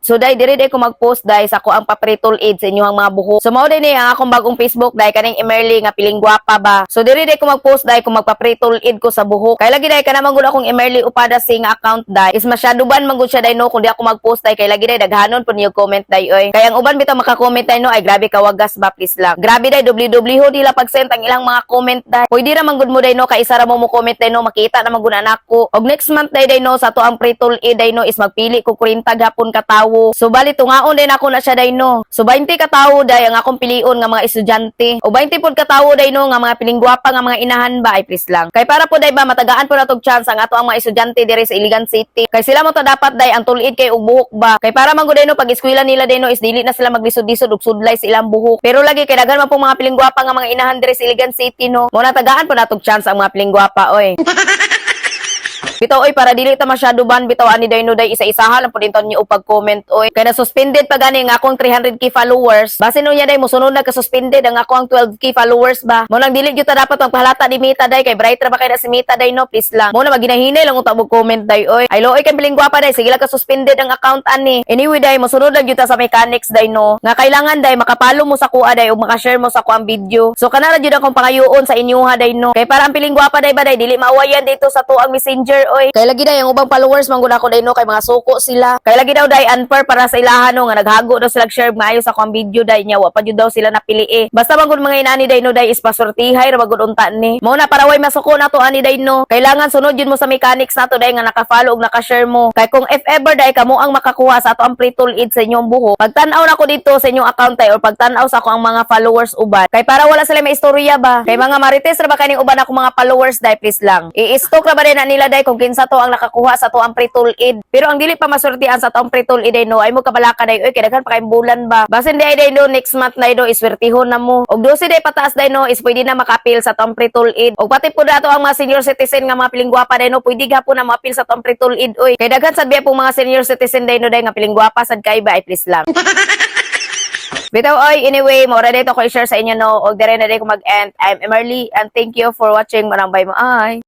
So day, diri day ko mag-post day sa ako ang pa-pre-tul-id sa inyong mga buhok. So mao din ni ang akong bagong Facebook day, kaning Emerly nga piling gwapa ba. So diri day ko mag-post day kung magpa-pre-tul-id ko sa buhok. Kay lagi day kana man gud akong Emerly Upada sing account day is masyado ban man gud siya day no kung di ako mag-post day, kay lagi day daghanon pud niyo comment day oy. Kay ang uban bitaw maka-comment day no, ay grabe kawagas ba, please lang. Grabe day, WW nila pag-send ang ilang mga comment day. Pwede ra man gud mo day no, kay isa ra mo mo comment day no, makita na man gud nako. Og next month day day no, sa ato ang pre-tul-id day no is magpili ko 40 gapon ka tawo. So bali tungaon day nako na siya day no. So 20 ka tawo day ang akong pilion nga mga estudyante. O 20 pod ka tawo day no nga mga piling gwapa nga mga inahan ba, ay please lang. Kay para po day ba matagaan po natog chance ang ato ang mga estudyante diri sa Iligan City. Kay sila mo to dapat day ang tulid kay og buhok ba. Kay para man gud day no, pag eskwela nila day no is dili na sila maglisod-lisod og sudlay sa ilang buhok. Pero lagi kay daghan man pong mga piling gwapa nga mga inahan diri sa Iligan City no. Mo na tagaan po natog chance ang mga piling gwapa oy. Bitaw oy, para dili ta masyado ban bitaw ani day no day, isa-isahan lang pud niyo og pag-comment oy. Kay na suspended pa gani nga akong 300K followers. Basin unya day mosunod na ka suspended ang ako ang 12K followers ba. Mo nang dili gyud ta dapat magpahalata ni Mita day, kay bright ra ba kay na si Mita day no, please lang. Mo na maginahinay lang unta mo comment day oy. Ay looy kay piling gwapa day, sige lang ka suspended ang account ani. Anyway day, mosunod lang gyud ta sa mechanics day no. Nga kailangan day makapalo mo sa kuha day ug makashare mo sa kuang video. So kana ra gyud akong pangayuon sa inyuha day no. Kay para ang piling gwapa day ba day dili maawayan dito sa tuang Messenger oy. Kay lagi day ang ubang followers man gud ako day no, kay mga suko sila. Kay lagi daw day unfair para sa ilaha no nga naghago daw sila share maayo sa kuang video day nya wa pa jud daw sila napili eh. Basta man gud mga inani day no day is pasurtihay ra magud unta ni. Mo na para way masuko na to ani day no. Kailangan sunod yun mo sa mechanics nato day nga naka-follow ug naka-share mo. Kay kung if ever day kamo ang makakuha sa ato ang pre-tul-id sa inyong buhok, pagtan-aw nako dito sa inyong account tay or pagtan-aw sa ako ang mga followers uban. Kay para wala sila may istorya ba. Kay mga marites ra ba kaning uban ako mga followers day, please lang. I-stalk ra ba din na nila day kung kinsa to ang nakakuha sa to ang pre-tul-id. Pero ang dili pa masurtian sa to ang pre-tul-id day no, ay mo kabalaka day oy, kay daghan pa kayong bulan ba. Basin day day no, next month na do iswertihon na mo. Og 12 day pataas day no is pwede na makapil sa to ang pre-tul-id. Og pati po dato ang mga senior citizen nga mga piling gwapa day no, pwede gapon na maapil sa to ang pre-tul-id oy. Kay daghan sad biya pong mga senior citizen day no day nga piling gwapa sad kay ba, ay please lang. Bitaw oy, anyway, mo ra dito ko i-share sa inyo no, og dire na day ko mag-end. I'm Emerly and thank you for watching. Manang bye mo ay.